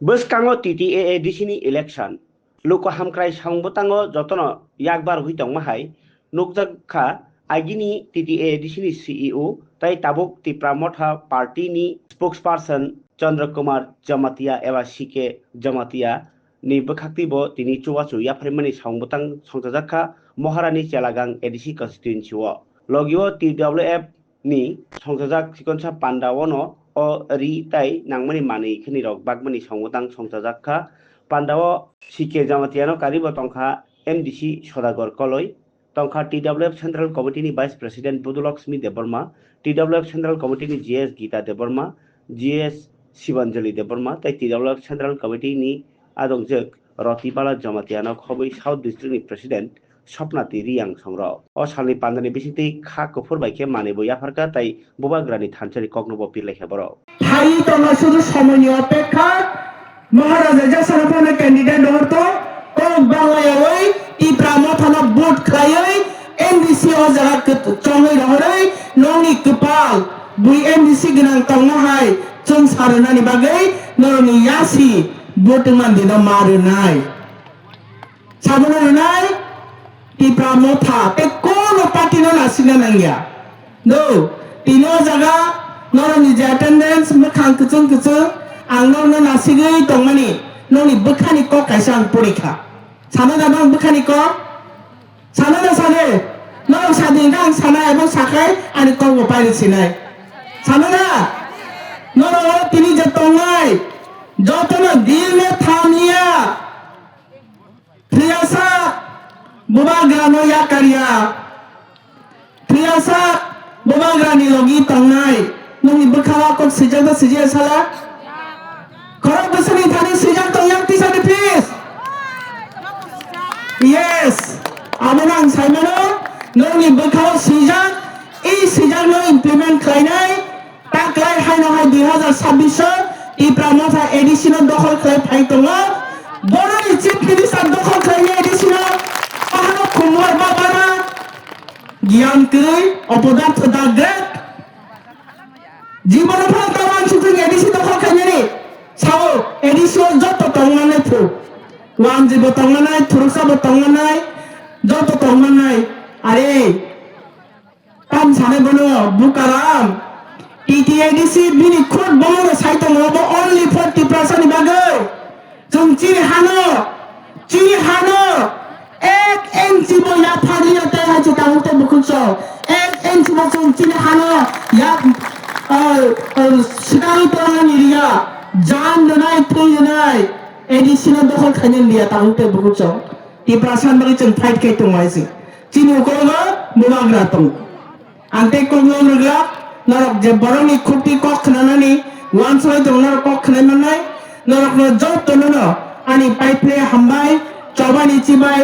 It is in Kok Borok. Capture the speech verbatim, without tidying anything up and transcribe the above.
Bwskango T T A A D C ni election, luku hamkrai samung bwtango jotono yakbar wngwi tongma hai nukjak kha. Agini T T A A D C ni C E O tai tabuk Tipra Motha Party ni spokesperson Chandra Kumar Jamatia eba C K Jamatia ni bwkhaktwi bo tini chubachu yapharmani samung bwtang songchajak kha Maharani Chelagang A D C constituency o. Logi o T W F ni songchajak chikonsa panda ono o ri tai nangmani manwi khini rok bakmani samung bwtang songchajak kha. Panda o C K Jamatia no karibo tongkha M D C Sodagar Koloi, tongkha T W F Central Committee ni Vice President Budulakshmi Debbarma, T W F Central Committee ni G S Gita Debbarma, G S Sibanjali Debbarma tei T W F Central Committee ni adongjwk Roti Bala Jamatia no khobwi South District ni President Swapnati Reang songrok. O salni pandani bisingtwi kha kuphur bai khe manwi bo yapharkha tei bubagrani thanchani kokno bo pirlaikha borok. Phai tongma sudu somoini opekha, Maharaja jasano phano candidate rohorto, kok banglayawi Tipra Mothano vote khlaiwi N D C o jaga kwt-, chongwi rohorwi nongni kwpal bui N D C gwnang tongma hai chwng sarwnani bagwi norokni yasi vote wngmani dino ma rwnai. Sabono rwnai Tipra Motha tei kono party no nasikna nangya. No, tini o jaga norokni je attendance mwkhang kwchwng kwchwng ang norokno nasigwi tongmani nokni bwkhani kok kaisa ang porikha. Sana da bang bwkhani kok? Sana da sade? Norok sadi hwnkhe ang sana ebong sakhai ani kok bo pairi sinai. Sana da? Norok tini je tongnai jotono dil ne thamiya. Thwiyasa bubagrano yakarya. Thwiyasa bubagrani logi tongnai. Nokni bwkhao kok swijak da swijaya sala? Khorok bwswkni thani swijak tongya tisa de please. Yes. Abono ang saimano nokni bwkhao swijak, ei swijakno implement khlainai. Taklai haino hai dui hazar sabbish o Tipra Motha A D C no dokhol khlai phai tongo. Boroni Chief Minister dokhol khlaini A D C no. Ahano khumbar babara giyan kwrwi opodartho da great. Jibono phano ta wansukjak A D C dokhol khlainani. Sao A D C o joto tongmanai phu. Wanji bo tongmanai, thuruksa bo tongmanai, joto tongmanai. Are. Tam sanai bono Bukaram, T T A D C bini khud bomono sai tongo, bo only for Tiprasa ni bagwi. Chwng chini hano, chini hano ek inch bo yaphar liya tei hai se tabuk tei bukhuk so. Ek inch bo chwng chini hano yak, ah, ah, swkang tongna ni riya. Jan rwnai, thwi rwnai, A D C no dokhol khaina liya tabuk tei bukhuk so. Tiprasa ni bagwi chwng fight khai tongo hai se. Chini ukologo bubagra tongo. Ang tei kok lok rwgwlak, norok je borokni khukti kok khnanani uansugwi tongo, norok kok khnai mannai, norokno jotonono ani pai phle hambai, chobani chibai.